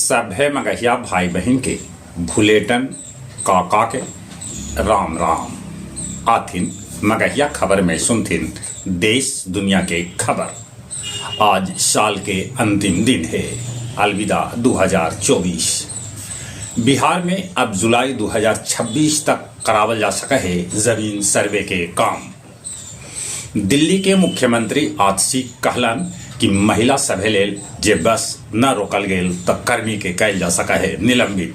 सभे मगहिया भाई बहिन के भुलेटन काका के राम राम। आथिन मगहिया खबर में सुनथिन देश दुनिया के खबर। आज साल के अंतिम दिन हे। अलविदा 2024। बिहार में अब जुलाई 2026 तक करावल जा सके हे जमीन सर्वे के काम। दिल्ली के मुख्यमंत्री आतिशी कहलन कि महिला सभे लेल जे बस न रोकल गेल त कर्मी के कैल जा सके हे निलंबित।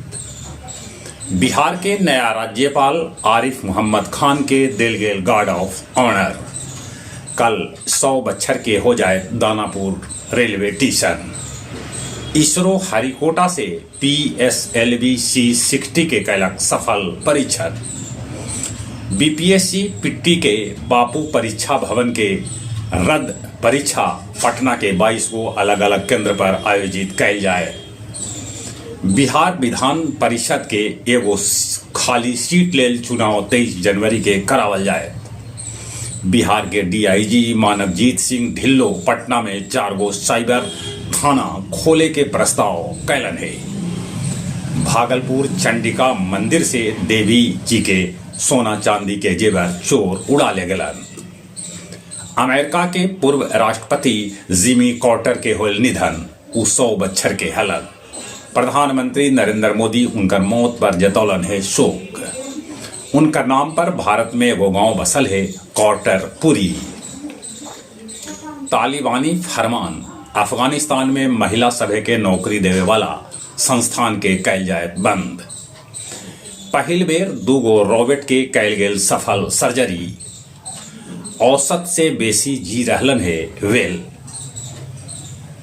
बिहार के नया राज्यपाल आरिफ मोहम्मद खान के देल गेल गार्ड ऑफ ऑनर। कल 100 बच्छर के हो जाए दानापुर रेलवे टीसन। इसरो हरिकोटा से पीएसएलवी सी 60 के कैलक सफल परीक्षण। बीपीएससी पिट्टी के बापू परीक्षा भवन के रद्द परीक्षा पटना के 22 गो अलग अलग केंद्र पर आयोजित कैल जाए। बिहार विधान परिषद के एगो खाली सीट लेल चुनाव 23 जनवरी के करावल जाए। बिहार के डीआईजी मानवजीत सिंह ढिल्लो पटना में 4 गो साइबर थाना खोले के प्रस्ताव कैलन हे। भागलपुर चंडिका मंदिर से देवी जी के सोना चांदी के जेवर चोर उड़ा ले गलन। अमेरिका के पूर्व राष्ट्रपति जिमी कार्टर के होल निधन, उ 100 बच्छर के हलन। प्रधानमंत्री नरेंद्र मोदी उनकर मौत पर जतौलन है शोक। उनकर नाम पर भारत में एगो गांव बसल है कार्टरपुरी। तालिबानी फरमान, अफगानिस्तान में महिला सभे के नौकरी देवे वाला संस्थान के कैल जाए बंद। पहिल बेर 2 गो रोबोट के कैल गेल सफल सर्जरी। औसत से बेसी जी रहलन हे वेल।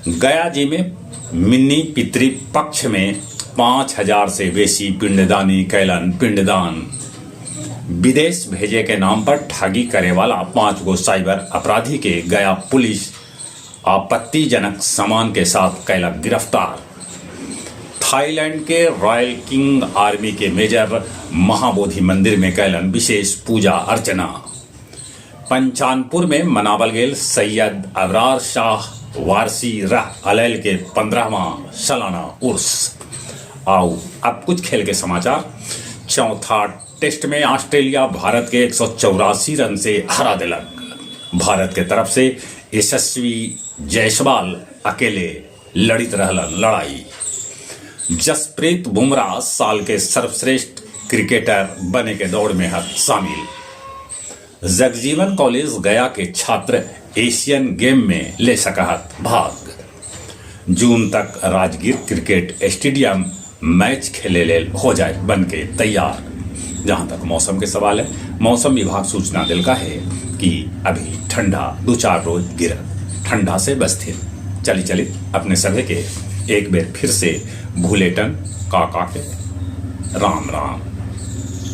गया जी में मिन्नी पितृ पक्ष में 5000 से बेसी पिंडदानी कैलन पिंडदान। विदेश भेजे के नाम पर ठगी करे वाला 5 गो साइबर अपराधी के गया पुलिस आपत्तिजनक सामान के साथ कैलक गिरफ्तार। थाईलैंड के रॉयल किंग आर्मी के मेजर महाबोधि मंदिर में कैलन विशेष पूजा अर्चना। पंचानपुर में मनावल गेल सैयद अबरार शाह वारसी रह अलैल के 15वां सालाना उर्स। आओ अब कुछ खेल के समाचार। चौथा टेस्ट में ऑस्ट्रेलिया भारत के 184 रन से हरा दिलक। भारत के तरफ से यशस्वी जायसवाल अकेले लड़ित रहलन लड़ाई। जसप्रीत बुमराह साल के सर्वश्रेष्ठ क्रिकेटर बने के दौड़ में हत शामिल। जगजीवन कॉलेज गया के छात्र एशियन गेम में ले सकहत भाग। जून तक राजगीर क्रिकेट स्टेडियम मैच खेले लेल हो जाए बन के तैयार। जहां तक मौसम के सवाल है, मौसम विभाग सूचना दिलका है कि अभी ठंडा 2-4 रोज गिरत, ठंडा से बचथिन। चली चली अपने सभी के एक बेर फिर से भूलेटन काका के राम राम।